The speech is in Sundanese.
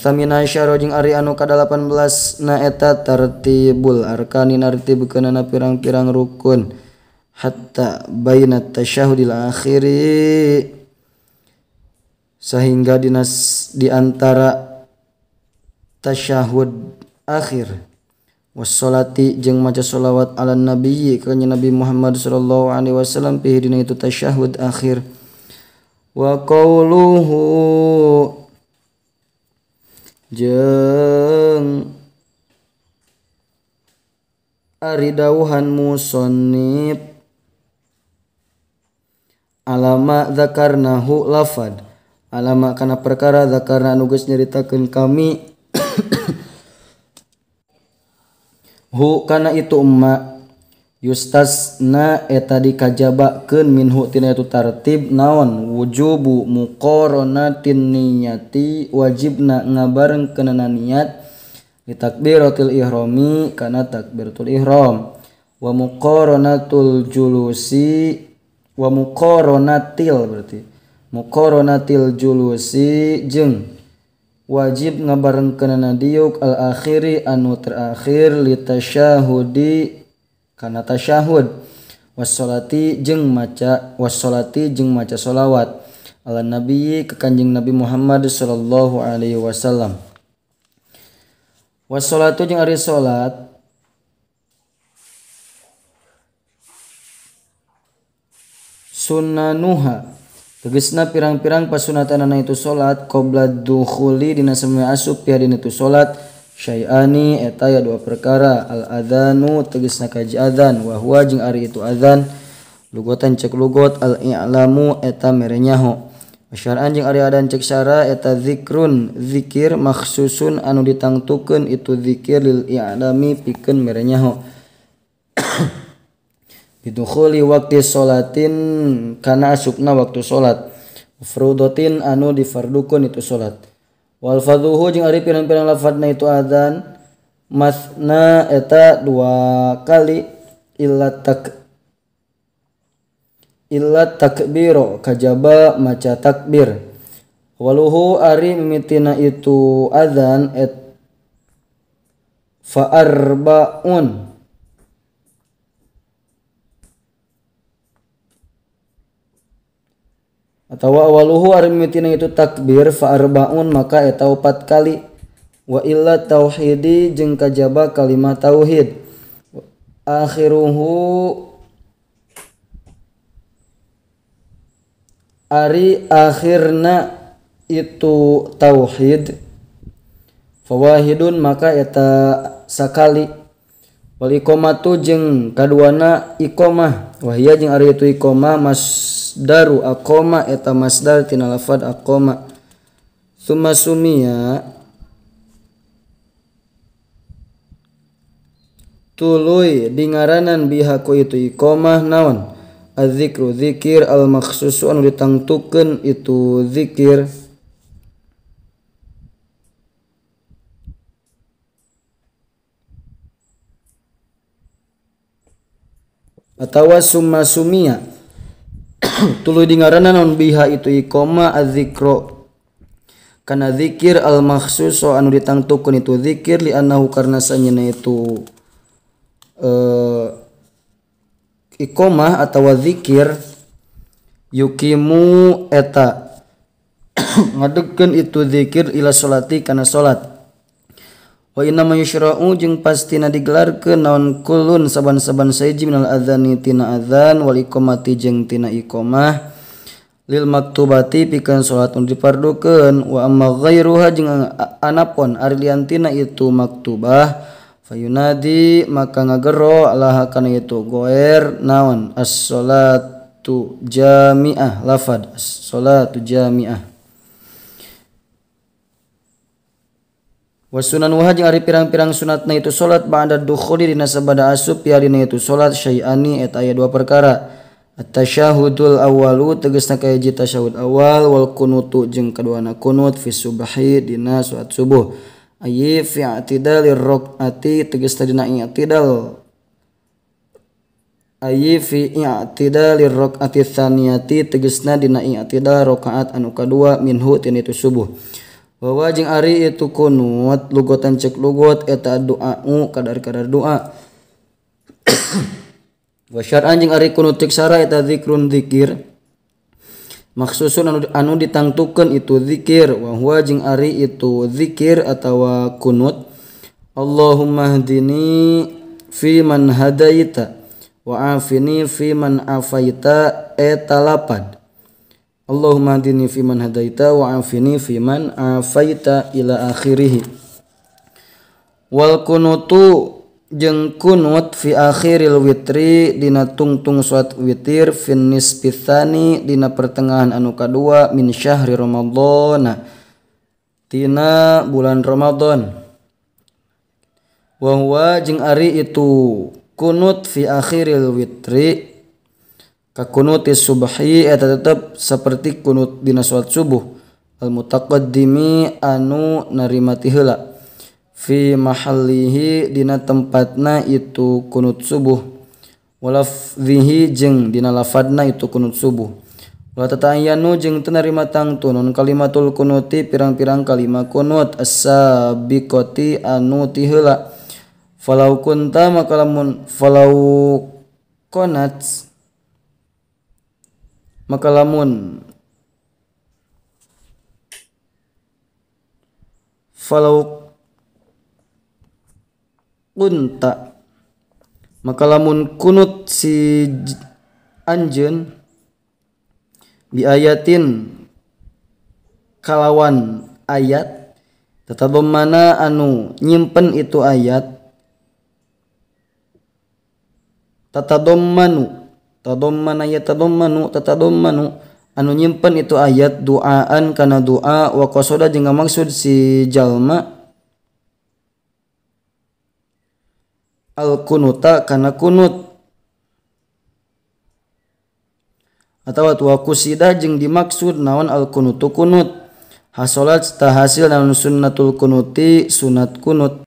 Thamina asyara jeung ari anu ka-18 na eta tartibul arkani nartibkeunana pirang-pirang rukun hatta baina tasyahudil akhiri sehingga dinas di antara tasyahud akhir wassolati jeung maca sholawat ala nabiyyi ka Nabi Muhammad sallallahu alaihi wasallam pihi dina itu tasyahud akhir. Wa qauluhu jeung ari dawuhan musannif alama dzakarnahu lafad alama kana perkara dzakarna anu geus nyaritakeun kami hu kana itu umma yustasna eta dikajabakeun minhu tina itu tartib naon wujubu muqaranatin niyati wajibna ngabarengkeunana niat li takbiratil ihrami kana takbiratul ihram wa muqaranatul julusi wa muqaranatil berarti muqaranatil julusi jeung wajib ngabarengkeunana diuk al akhiri anu terakhir li tasyahudi kana tasyahud wassolati jeung maca wassolati jeung maca sholawat ala nabiyyi ka Kanjeng Nabi Muhammad sallallahu alaihi wasallam. Wassolatu jeung ari salat sunnanuha tegesna pirang-pirang pasunatanana itu salat qabla dukhuli dina samemeh asup ya dina itu salat syai'ani eta ya dua perkara al adzanu tegesna kaji adzan wa huwa jeung ari itu adzan lugotan cek lugot al i'lamu eta mere nyaho syar'an jeung ari adzan cek syara eta zikrun zikir makhsusun anu ditangtukeun itu zikir lil i'lami pikeun mere nyaho bidukhuli waqti sholatin kana asupna waktu salat mafrudotin anu difardukeun itu salat wal fadhuhu jeung ari pirang-pirang lafadna itu adzan masna eta dua kali illa takbiro kajaba maca takbir waluhu ari mimitina itu adzan et fa arbaun atau awaluhu ari mimitina itu takbir fa arbaun maka eta opat kali wa illa tauhidi jeung kajaba kalimat tauhid akhiruhu ari akhirna itu tauhid fawahidun maka eta sakali wal iqamatu jeung kaduana iqamah wahia jeung ari itu iqamah masdaru aqama eta masdar tina lafad aqama summa sumia tuluy dingaranan biha ku itu iqamah naon azzikru zikir al makhsusu anu ditangtukeun itu zikir atawa summa sumia tuluy dingaranan naon biha itu iqamah azzikru kana zikir al makhsusu anu ditangtukeun itu zikir li annahu karna sanyana itu iqamah atawa zikir yukimu eta ngadegkeun itu zikir ila sholati kana salat wa inna ma yushra'u jeung pastina digelarkeun naon kulun saban-saban saiji minal adzani tina adzan wal iqamati jeung tina iqamah lil maktubati pikeun salat nu dipardukeun wa amma ghairuha jeung anapon ari liantina itu maktubah fayunadi maka ngagero laha kana itu goer naon as-salatu jami'ah lafad as-salatu jami'ah wasunan wah jeung ari pirang-pirang sunatna itu salat ba'da dukhuli dina sabada asup ya dina itu salat syai'ani eta aya dua perkara at-tasyahudul awwalu tegasna kahiji tasyahud awal wal kunutu jeung kaduana kunut fi subhi dina salat subuh ayi fi i'tidalir rakaati tegasna dina i'tidal ayi fi i'tidalir rakaati tsaniyati tegasna dina i'tidal rakaat anu kadua minhu tina itu subuh. Wa jeung ari itu kunut lugotan cek lugot eta doa kadar-kadar doa. Wa syar'an jeung ari kunut cek syara eta zikrun zikir maksusun anu ditangtukeun itu zikir. Wa huwa jeung ari itu zikir atawa kunut Allahumma hdini fi man hadaita wa afini fi man afaita eta lapad Allahumma hdini fi man hadaita wa afini fi man afaita ila akhirih. Wal kunutu jeung kunut fi akhiril witri dina tungtung salat witir fin nisfi tsani dina pertengahan anu kadua min syahri Ramadhan tina bulan Ramadan. Wa huwa jeung ari itu kunut fi akhiril witri kakunuti subhi eta tetep seperti kunut dina salat subuh al mutaqaddimi anu narima ti heula fi mahallihi dina tempatna itu kunut subuh walafzihi jeung dina lafadna itu kunut subuh wala tata'ayyanu jeung teu narima tangtunun kalimatul kunuti pirang-pirang kalima kunut as-sabiqati anu ti heula falau kunta maka lamun falau konat maka lamun falau kunta maka lamun kunut si anjeun biayatin kalawan ayat tatabammana anu nyimpen itu ayat tatadommanu tadammana yatadammanu tatadammanu anu nyimpen itu ayat duaan kana doa wa qasoda jeung maksud si jalma al kunuta kana kunut atawa wa kusida jeung dimaksud naon al kunutu kunut hasolat tahasil naon sunnatul kunuti sunat kunut.